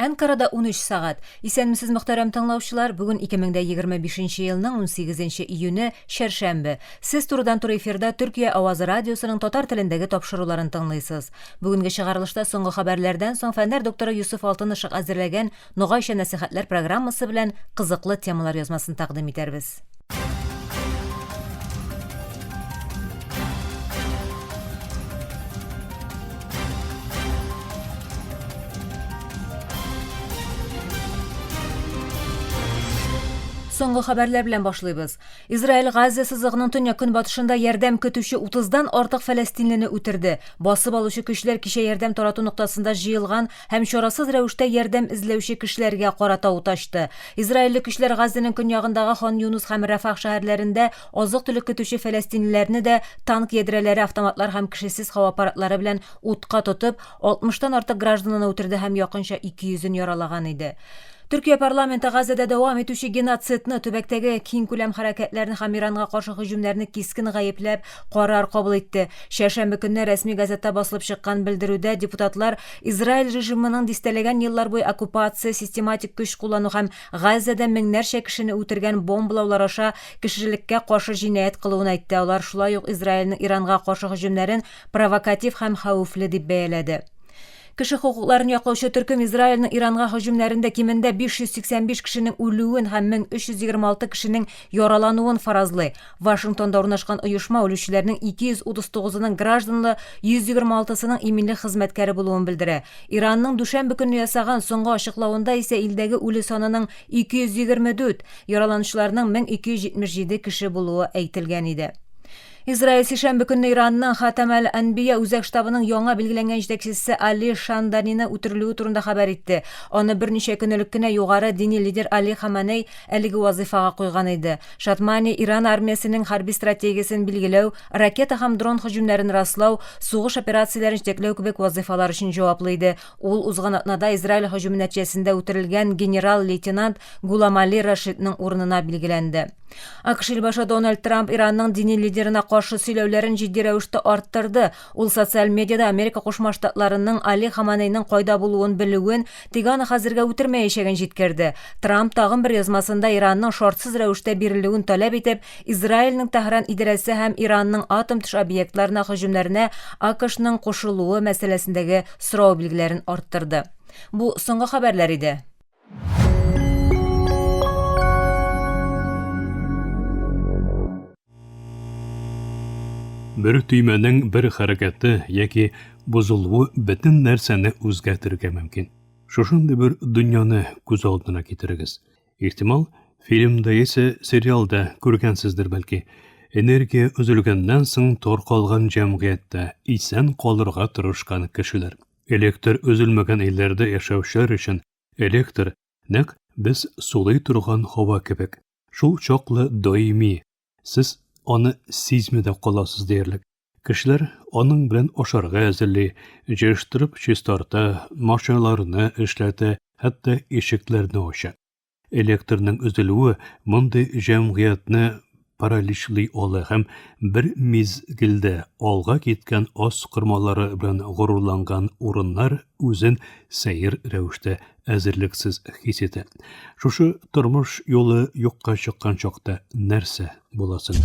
Әнкарада 13 сәгать. Исәнмесез, мөхтәрәм тыңлаучылар. Бүген 2025 елның 18 июне, чәршәмбе. Сез турыдан-туры эфирда Төркия авазы радиосының татар телендәге тапшыруларын тыңлыйсыз. Бүгенге чыгарылышта соңгы хәбәрләрдән соң фәннәр докторы Йосыф Алтынышык әзерләгән Ногайча нәсыйхәтләр программасы белән кызыклы темалар язмасын тәкъдим итәрбез. Соңгы хәбәрләр белән башлыйбыз. Израиль Газа сызыгының төньяк-көнбатышында ярдәм көтүче 30-дан артык фәләстинлене үтерде. Басып алучы көчләр кичә ярдәм тарату ноктасында җыелган һәм чарасыз рәвештә ярдәм эзләүче кешеләргә карата ут ачты. Израильле көчләр Газзәнең көньягындагы Хан-Юнус һәм Рафах шәһәрләрендә азык-төлек көтүче фәләстинлеләрне дә танк ядрәләре, автоматлар һәм кешесез һава аппаратлары белән утка тотып, 60-тан артык гражданны үтерде һәм якынча 200-ен яралаган иде. Төркия парламенты Газада дәвам итүче геноцидны, төбәктәге киңкүләм хәрәкәтләрне һәм Иранга каршы һөҗүмнәрне кискен гаепләп, карар кабул итте. Чәршәмбе көнне рәсми газетта басылып чыккан белдерүдә депутатлар Израиль режимының дистәләгән еллар буе оккупация, систематик көч куллану һәм Газада меңнәрчә кешене үтергән бомбалаулар аша кешелеккә каршы җинаять кылуын әйтте. Алар шулай ук Израильнең Иранга каршы һөҗүмнәрен провокатив һәм хәвефле дип бәяләде. Кеше хокукларын яклаучы төркем Израильнең Иранга һөҗүмнәрендә кимендә 585 кешенең үлүен һәм 1326 кешенең яралануын фаразлый. Вашингтонда урнашкан оешма үлүчеләрнең 239-ының гражданлы, 126-сының иминлек хезмәткәре булуын белдерә. Иранның дүшәмбе көнне ясаган соңгы ачыклавында исә илдәге үле санының 224, яраланучыларның 1277 кеше булуы әйтелгән иде. Израиль сишәмбе көнне Иранның Хатам әл-Анбия үзәк штабының яңа билгеләнгән җитәкчесе Али Шанданины үтерелүе турында хәбәр итте. Аны берничә көн элек кенә югары дини лидер Али Хаманей әлеге вазыйфага куйган иде. Шатмани Иран армиясенең хәрби стратегиясен билгеләү, ракета һәм дрон һөҗүмнәрен раслау, сугыш операцияләрен җитәкләү кебек вазыйфалар өчен җаваплы иде. Ул узган атнада Израиль һөҗүме нәтиҗәсендә үтерелгән генерал-лейтенант Гуламали Рашидның урынына билгеләнде. АКШ илбашы Дональд Трамп Иранның дини лидерына каршы сөйләүләрен җитди рәвештә арттырды. Ул социаль медиада Америка Кушма Штатларының Али Хаманейның кайда булуын белүен, тик аны хәзергә үтермәячәген җиткерде. Трамп тагын бер язмасында Иранның шартсыз рәвештә бирелүен таләп итеп, Израильнең Тәһран идарәсе һәм Иранның атом-төш объектларына һөҗүмнәренә АКШның кушылуы мәсьәләсендәге сорау билгеләрен арттырды. Бу соңгы хәбәрләр иде. Бер төймәнең бер хәрәкәте яки бозылуы бөтен нәрсәне үзгәртергә мөмкин. Шушындый бер дөньяны күз алдына китерегез. Ихтимал, фильмда яисә сериалда күргәнсездер бәлки. Энергия өзелгәннән соң таркалган җәмгыятьтә исән калырга тырышкан кешеләр. Электр өзелмәгән илләрдә яшәүчеләр өчен электр нәкъ без сулый торган һава кебек, шул чаклы даими, сез аны сизми дә каласыз диярлек. Кешеләр аның белән ашарга әзерли, җыештырып чистарта, машиналарны эшләтә, хәтта ишекләрне ача. Электрның өзелүе мондый җәмгыятьне параличлый ала һәм бер мизгелдә алга киткән ас кормалары белән горурланган урыннар үзен сәер рәвештә әзерлексез хис итә. Шушы тормыш юлы юкка чыккан чакта нәрсә буласын?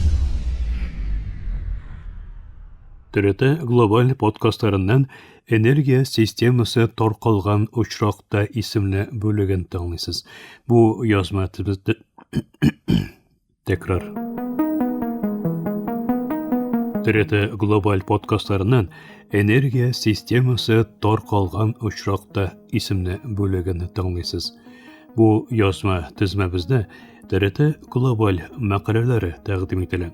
ТРТ глобаль подкастларыннан Энергия системасы таркалган очракта исемле бүлеген тыңлыйсыз. Бу язма тәкрар. ТРТ глобаль подкастларыннан Энергия системасы таркалган очракта исемле бүлеген тыңлыйсыз. Бу язма тезмәбездә ТРТ глобаль мәкаләләре тәкъдим ителә.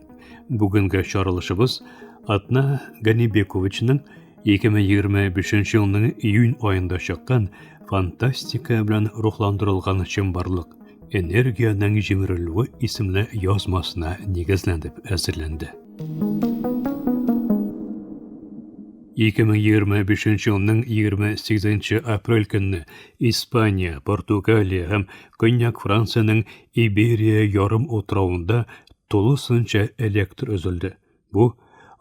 Бүгенге чаралышыбыз Атна Ганибековичның 2025 елның июнь аенда чыккан фантастика белән рухландырылган чынбарлык энергиянең җимерелүе исемле язмасына нигезләнеп әзерләнде. 2025 елның 28 апрель көнне Испания, Португалия һәм Көньяк Франциянең Иберия ярым утравында тулысынча электр өзелде. Бу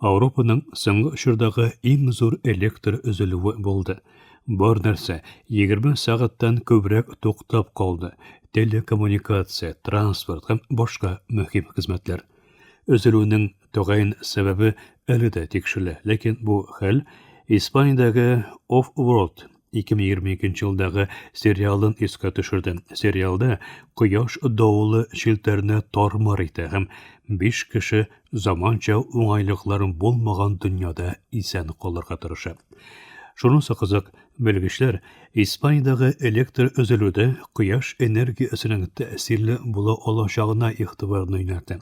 Ауропаның соңгы чордагы иң зур электр өзелүе булды. Бар нәрсә 20 сәгатьтән күбрәк туктап калды, телекоммуникация, транспорт һәм башка мөһим хезмәтләр. Өзелүнең тәгаен сәбәбе әле дә тикшерелә, ләкин бу хәл Испаниядәге Off-World 2022 елдагы сериалын искә төшерде. Сериалда кояш давылы челтәрне тар-мар итә һәм биш кеше заманча уңайлыклар булмаган дөньяда исән калырга тырыша. Шунысы кызык, белгечләр Испаниядәге электр өзелүдә кояш энергиясенең тәэсирле була алачагына игътибарны юнәлтә.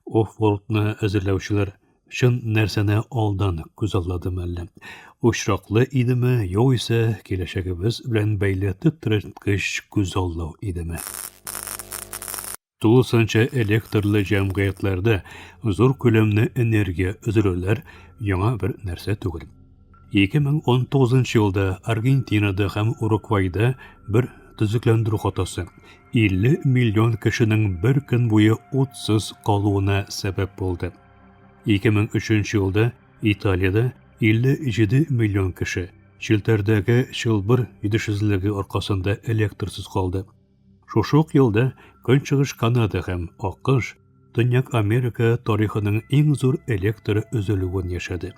Оффвордны әзерләүчеләр чын нәрсәне алдан күзалладымы әллә? Очраклы идеме, югыйсә киләчәгебез белән бәйле тетрәткеч күзаллау идеме? Тулысынча электрлы җәмгыятьләрдә зур күләмле энергия өзелүләр яңа бер нәрсә түгел. 2019 елда Аргентинада һәм Уругвайда бер төзекләндерү хатасы 50 миллион кешенең бер көн буе утсыз калуына сәбәп булды. 2003 елда Италиядә 57 миллион кеше челтәрдәге чылбыр җитешсезлеге аркасында электрсыз калды. Шушы ук елда Көнчыгыш Канада һәм АКШ Төньяк Америка тарихының иң зур электр өзелүен яшәде.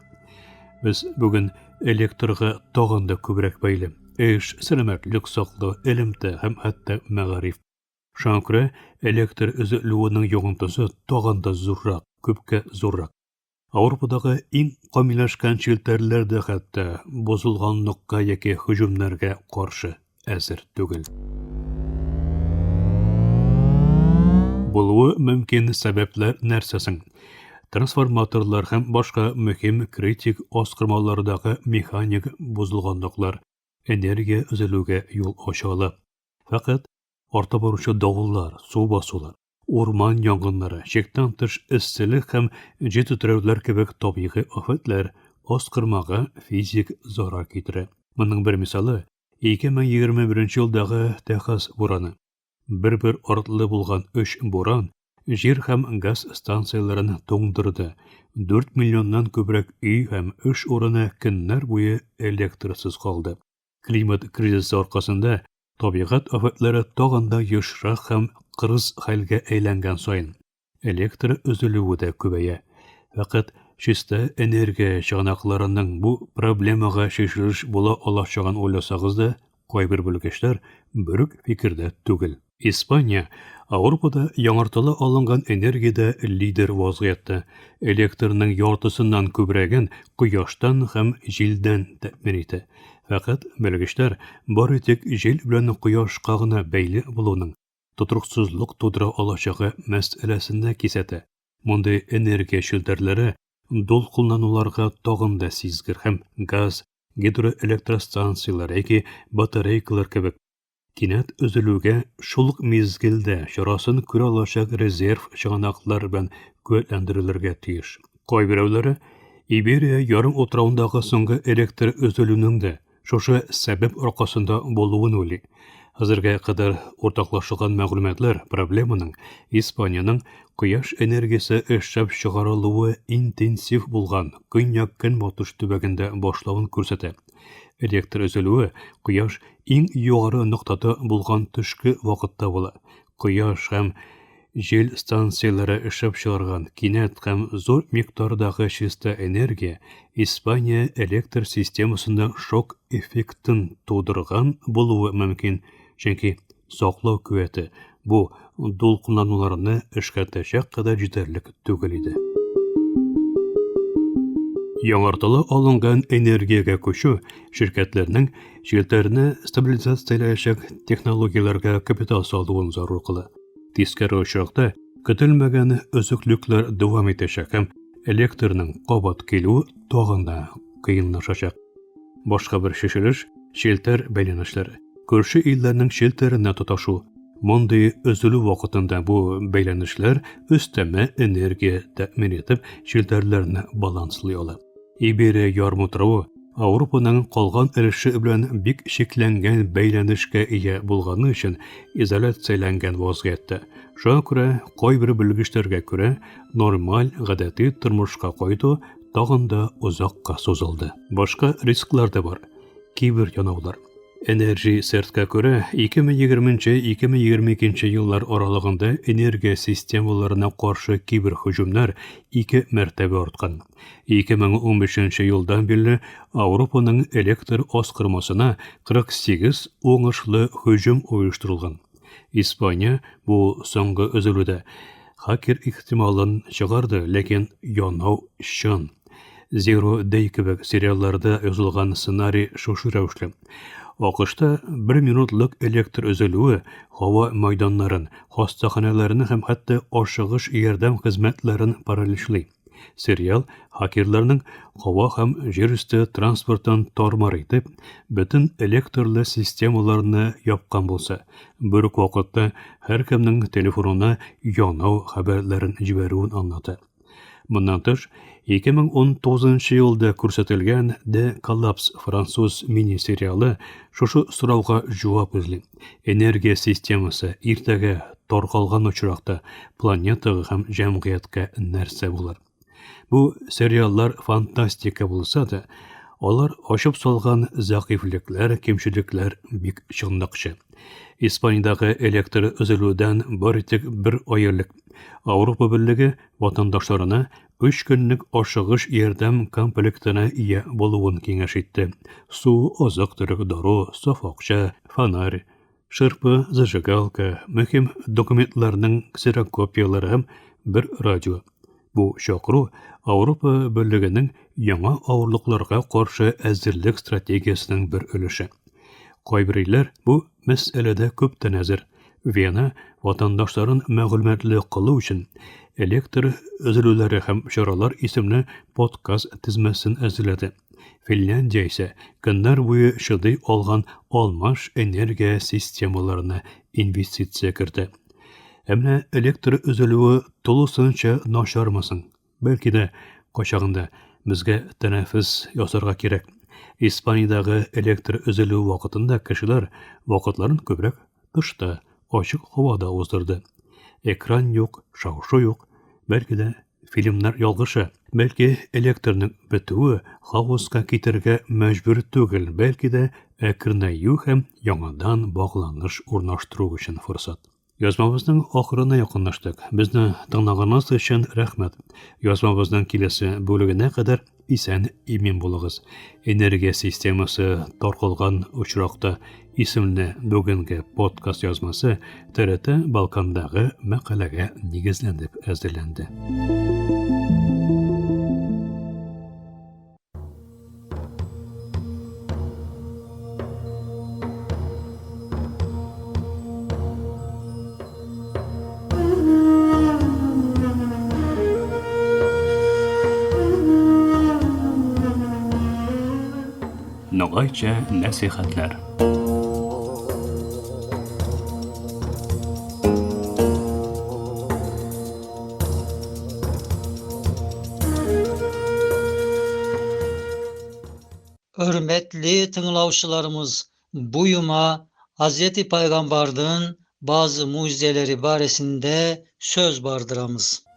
Без бүген электрга тагын да күбрәк бәйле. Эш, сәламәтлек саклау, элемтә һәм хәтта мәгариф. Шуңа күрә электр өзелүенең йогынтысы тагын да зуррак, күпкә зуррак. Ауропадагы иң камилләшкән челтәрләр дә хәтта бозылганлыкка яки һөҗүмнәргә каршы әзер түгел. Булуы мөмкин сәбәпләр нәрсә соң? Трансформаторлар һәм башка мөһим критик аскырмалардагы механик бозылганлыклар энергия өзелүгә юл ача ала. Фәкать арта баручы давыллар, су басулар, Урман янгыннары, чиктән тыш эсселек һәм җир тетрәүләр кебек табигый афәтләр аскырмага физик зарар китерә. Моның бер мисалы, 2021 елдагы Техас бураны. Бер-бер артлы булган өч буран җир һәм газ станцияләрен туңдырды, 4 миллионнан күбрәк өй һәм эш урыны көннәр буе электрсыз калды. Климат кризисы аркасында Табигать афәтләре тагын да ешрак һәм кырыс хәлгә әйләнгән саен, электр өзелүе дә күбәя. Фәкать чиста энергия чыганакларының бу проблемага чишелеш була алачагын уйласагыз да, кайбер белгечләр бер үк фикердә түгел. Испания Ауропада яңартыла алынган энергиядә лидер вазгыятьтә. Электрның яртысыннан күбрәген кояштан һәм җилдән тәэмин итә. Фәкать белгечләр бары тик җил белән кояшка гына бәйле булуның тотрыксызлык тудыра алачагы мәсьәләсендә кисәтә. Мондый энергия челтәрләре дулкынлануларга тагын да сизгер һәм газ, гидроэлектростанцияләр яки батарейкалар кебек Кинәт өзелүгә шул ук мизгелдә чарасын күрә алачак резерв чыганаклар белән куәтләндерелергә тиеш. Кайберәүләре Иберия ярымутравындагы соңгы электр өзелүнең дә шушы сәбәп аркасында булуын уйлый. Хәзергә кадәр уртаклашылган мәгълүматлар проблеманың Испаниянең кояш энергиясе эшләп чыгарылуы интенсив булган көньяк-көнбатыш төбәгендә башлавын күрсәтә. Электр өзелүе кояш иң югары ноктада булган төшке вакытта була. Кояш һәм җил станцияләре эшләп чыгарган кинәт һәм зур микъдардагы чиста энергия Испания электр системасында шок эффектын тудырган булуы мөмкин, чөнки саклау куәте бу дулкынлануларны эшкәртәчәк кадәр җитәрлек түгел иде. Яңартыла алынган энергиягә күчү ширкәтләрнең челтәрне стабилизацияләячәк технологияләргә капитал салуын зарур кыла. Тискәре очракта көтелмәгән өзеклекләр дәвам итәчәк һәм электрның кабат килүе тагын да кыенлашачак. Башка бер чишелеш челтәр бәйләнешләре. Күрше илләрнең челтәренә тоташу. Мондый өзелү вакытында бу бәйләнешләр өстәмә энергия тәэмин итеп, челтәрләрне баланслый ала. Иберия ярымутравы Ауропаның калган өлеше белән бик чикләнгән бәйләнешкә ия булганы өчен изоляцияләнгән вазгыятьтә. Шуңа күрә кайбер белгечләргә күрә, нормаль гадәти тормышка кайту тагын да озакка сузылды. Башка рисклар да бар. кибер янаулар. Energy Cert-ка күрә, 2020-2022 еллар аралыгында энергия системаларына каршы кибер һөҗүмнәр ике мәртәбә арткан. 2015 елдан бирле Ауропаның электр аскырмасына 48 уңышлы һөҗүм оештырылган. Испания бу соңгы өзелүдә хакер ихтималын чыгарды, ләкин янау чын. Zero Day кебек сериалларда язылган сценарий шушы рәвешле. АКШта бер минутлык электр өзелүе һава мәйданнарын, хастаханәләрне һәм хәтта ашыгыч ярдәм хезмәтләрен параличлый. Сериал хакерларның һава һәм җир өсте транспортын тар-мар итеп, бөтен электрлы системаларны япкан булса, бер үк вакытта һәркемнең телефонына янау хәбәрләрен җибәрүен аңлата. Моннан тыш, 2019 елда күрсәтелгән The Collapse француз мини-сериалы шушы сорауга җавап эзли. Энергия системасы иртәгә таркалган очракта планетага һәм җәмгыятькә нәрсә булыр? Бу сериаллар фантастика булса да, алар ачып салган зәгыйфьлекләр, кимчелекләр бик чынлыкчы. Испаниядәге электр өзелүдән бары тик бер ай элек Ауропа Берлеге ватандашларына өч көнлек ашыгыч ярдәм комплектына ия булуын киңәш итте. Су, азык-төлек, дару, саф акча, фонарь, шырпы, зажигалка, мөһим документларның ксерокопияләре һәм бер радио. Бу чакыру Ауропа Берлегенең яңа авырлыкларга каршы әзерлек стратегиясенең бер өлеше. Кайбер илләр бу мәсьәләдә күптән әзер. Вена ватандашларын мәгълүматлы кылу өчен Электр өзелүләре һәм чаралар исемле подкаст тезмәсен әзерләде. Финляндия исә көннәр буе чыдый алган алмаш энергия системаларына инвестиция кертә. Ә менә электр өзелүе тулысынча начармы соң? Бәлки дә, кайчагында безгә тәнәфес ясарга кирәк. Испаниядәге электр өзелү вакытында кешеләр вакытларын күбрәк тышта, ачык һавада уздырды. Экран юк, шау-шу юк. Бәлки дә, фильмнар ялгышы. Бәлки, электрның бетүе хаоска китерергә мәҗбүр түгел, бәлки дә, әкренәю һәм яңадан багланыш урнаштыру өчен форсат. Язмабызның ахырына якынлаштык. Безне тыңлаганыгыз өчен рәхмәт. Язмабызның киләсе бүлегенә кадәр исән имин булыгыз. Энергия системасы таркалган очракта исемле бүгенге подкаст язмасы ТРТ Балкандагы мәкаләгә нигезләнеп әзерләнде. Ногайча нәсихәтләр. Hürmetli tınglavçılarımız, bu yuma Hazreti Peygamber'in bazı mucizeleri baresinde söz bardıramız.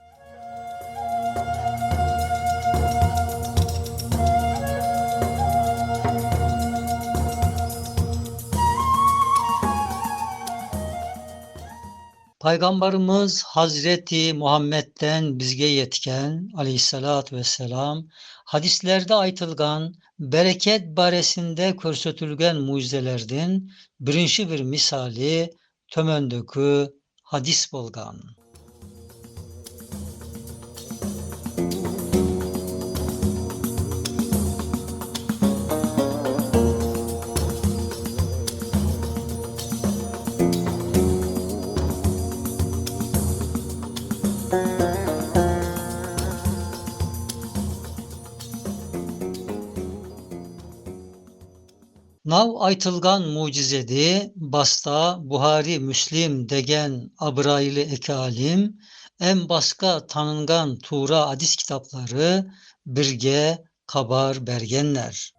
Peygamberimiz Hazreti Muhammed'den bizge yetken aleyhissalatü vesselam hadislerde aytılgan bereket baresinde körsetülgen mucizelerden birinci bir misali tömöndökü hadis bolgan. Nav aytılgan mucizedi basta Buhari Müslim degen abraylı eki alim en başka tanıngan Tuğra hadis kitapları birge kabar bergenler.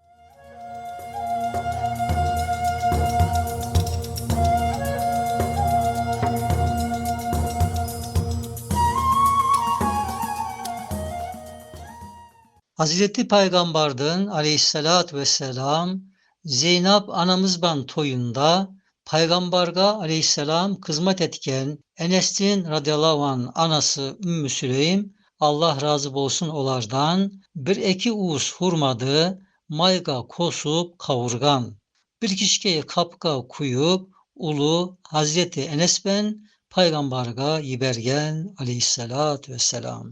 Hazreti Peygamber'den aleyhissalatü vesselam Zeynep anamızban toyunda Paygambarga aleyhisselam kızmat etken Enes'in radıyallahu anh anası Ümmü Süleym Allah razı bolsun olardan bir eki uğuz hurmadı mayga kosup kavurgan. Bir kişiye kapka kuyup ulu Hazreti Enes ben Paygambarga yibergen aleyhissalatü vesselam.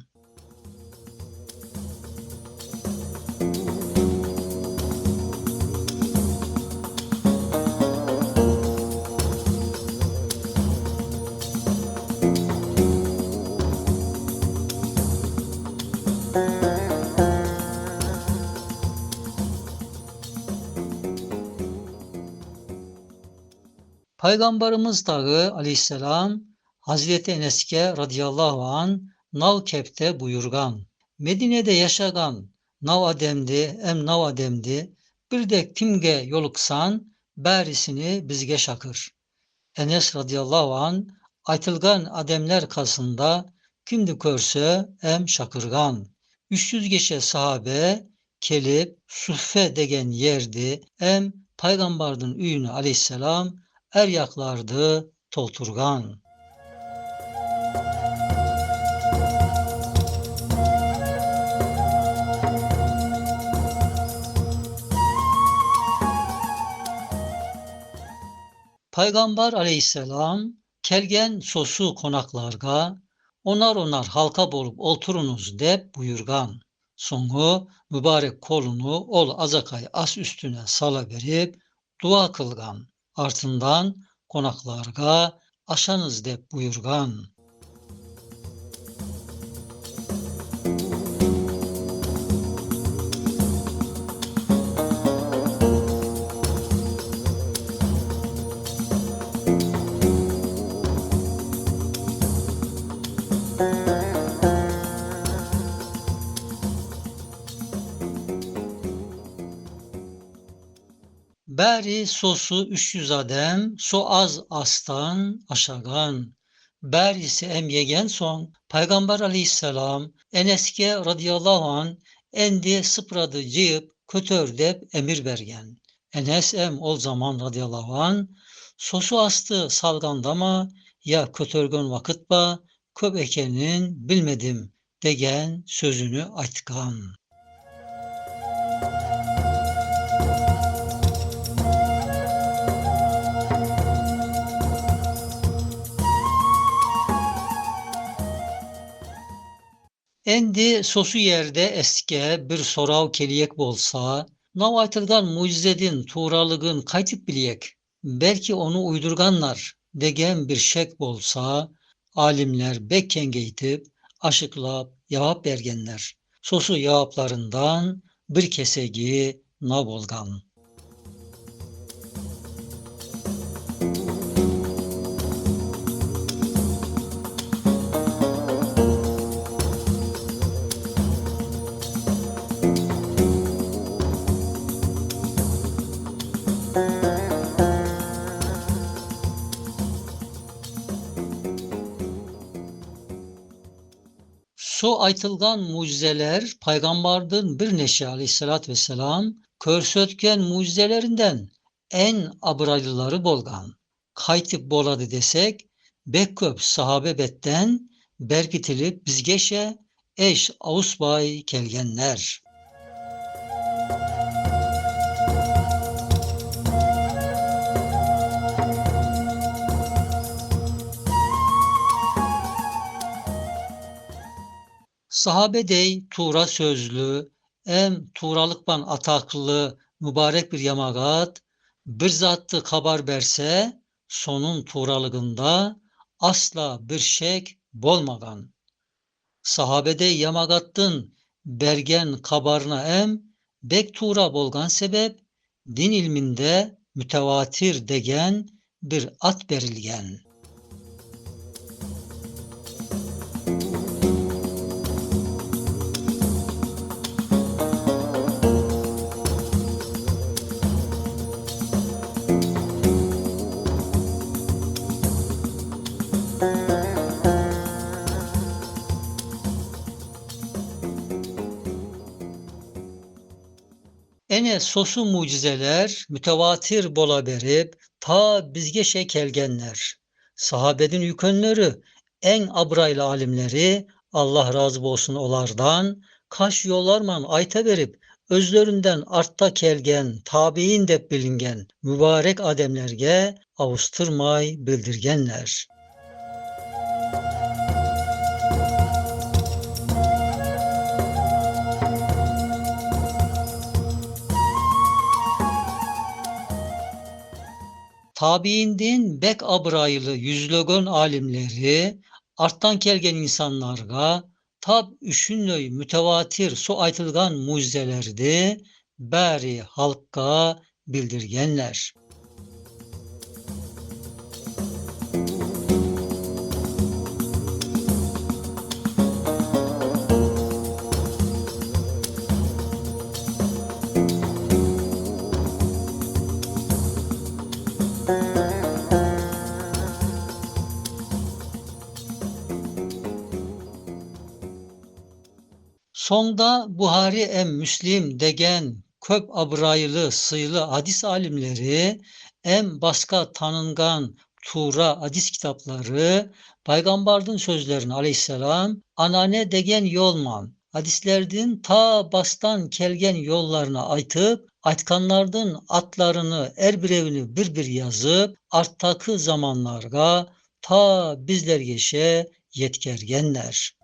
Paygamberimiz dağı aleyhisselam Hazreti Enes'ke radıyallahu an nav kepte buyurgan. Medine'de yaşagan nav ademdi em nav ademdi bir de kimge yoluksan berisini bizge şakır. Enes radıyallahu an aytılgan ademler kasında kimdi körse em şakırgan. 300 geçe sahabe kelip suffe degen yerdi em paygambardın üyünü aleyhisselam er yaklardı tolturgan. Paygamber aleyhisselam kelgen sosu konaklarga onar onar halka bolup oturunuz dep buyurgan. Soňu mübarek kolunu ol azakay as üstüne sala berip dua kılgan. Artından konaklarga aşanız dep buyurgan. Beri sosu 300 adem, so az astan aşagan. Berisi em yegen son, Peygamber aleyhisselam Enes'ke radıyallahu an endi sıpradı cıyıp kötör dep emir bergen. Enes em ol zaman radıyallahu an sosu astı salgandama ya kötörgön vakıt ba köp ekenin bilmedim degen sözünü aytkan. Endi sosu yerde eske bir sorav keliyek bolsa, nav aytılgan mucizedin tuğralıgın kaytıp biliyek, belki onu uydurganlar degen bir şek bolsa, alimler bek kengeytip, aşıklap yavap bergenler. Sosu yavaplarından bir kesegi nav bolgan. So aytılgan mucizeler paygambardın bir neşe aleyhissalatü vesselam körsötken mucizelerinden en abraylıları bolgan. Kaytıp boladı desek bek köp sahabe betten berkitilip bizgeşe eş ausbay kelgenler. Sahabedey tuğra sözlü, em tuğralıkban ataklı mübarek bir yamagat, bir zattı kabar berse, sonun tuğralıgında asla bir şek bolmagan. Sahabede yamagattın bergen kabarına em, bek tuğra bolgan sebep, din ilminde mütevatir degen bir at berilgen. Ene sosu mucizeler mütevatir bola berip ta bizgeşe kelgenler. Sahabedin yükönleri, en abraylı alimleri Allah razı bolsun olardan kaş yollarman ayta berip özlerinden artta kelgen tabiin dep bilingen mübarek ademlerge avustırmay bildirgenler. Tabiindin bek abraylı yüzlögön alimleri arttan kelgen insanlarga tab üşünlöy mütevatir su aytılgan mucizelerdi bari halkka bildirgenler. Sonda Buhari em Müslim degen köp abraylı sıylı hadis alimleri em başka tanıngan tura hadis kitapları Paygambardın sözlerini aleyhisselam anane degen yolman hadislerdin ta bastan kelgen yollarına aytıp aytkanlardın atlarını er birevini bir bir yazıp arttakı zamanlarga ta bizlergeşe yetkergenler.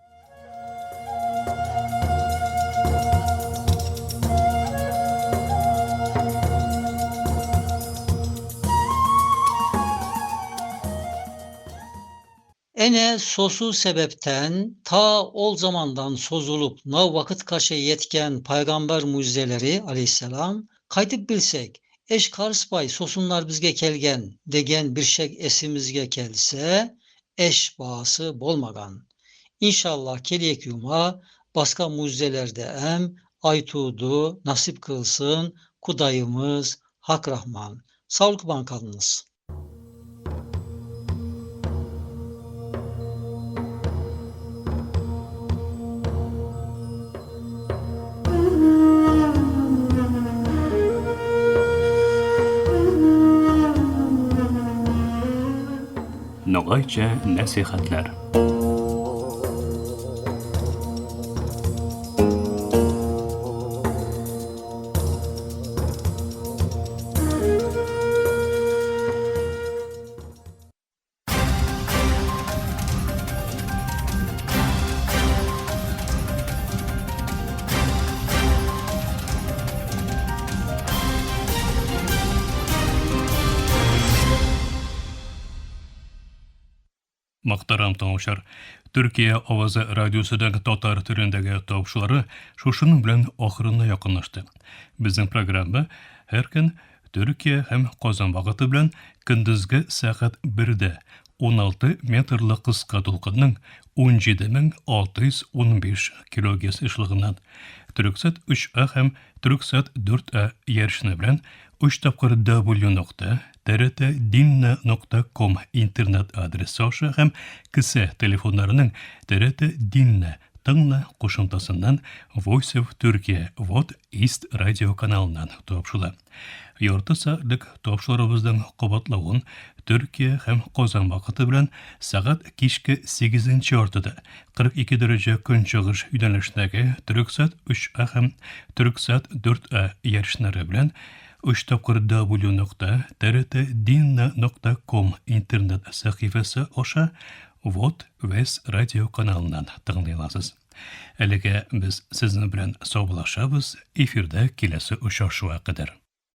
Ene sosu sebepten ta ol zamandan sozulup na vakit kaşe yetken peygamber mucizeleri aleyhisselam kaytıp bilsek eş karıspay sosunlar bizge kelgen degen bir şek esimizge kelse eş bağısı bolmagan. İnşallah keliyek yuma başka mucizelerde em aytudu nasip kılsın kudayımız Hak Rahman. Sağlık bankalınız. Ногайча нәсихәтләр. Мөхтәрәм тыңлаучылар, Төркия авазы радиосының татар телендәге тапшырулары шушының белән ахырына якынлашты. Безнең программа һәр көн Төркия һәм Казан вакыты белән көндезге сәгать 1дә 16 метрлы кыска дулкынның 17615 килогерц ешлыгыннан Төрксат 3А һәм Төрксат 4А ярышны белән 3 тапкыр W нокта trtdinna нокта ком интернет адресы аша һәм кесә телефоннарының TRT Dinna тыңла кушымтасыннан Voice of Turkey Вот East радио каналыннан тапшыла. Ярты сәгатьлек тапшырубызның кабатлавын Төркия һәм Казан вакыты белән сәгать кичке 8 яртыда 42 дәрәҗә көнчыгыш юнәлешендәге Төрексат 3А һәм Төрексат 4А ярышлары белән 3 тапкыр W нокта trtdinna нокта ком интернет сәхифәсе аша Вот Вес радио каналыннан тыңлый аласыз. Әлегә без сезнең белән саубуллашабыз, эфирда киләсе очрашуга кадәр.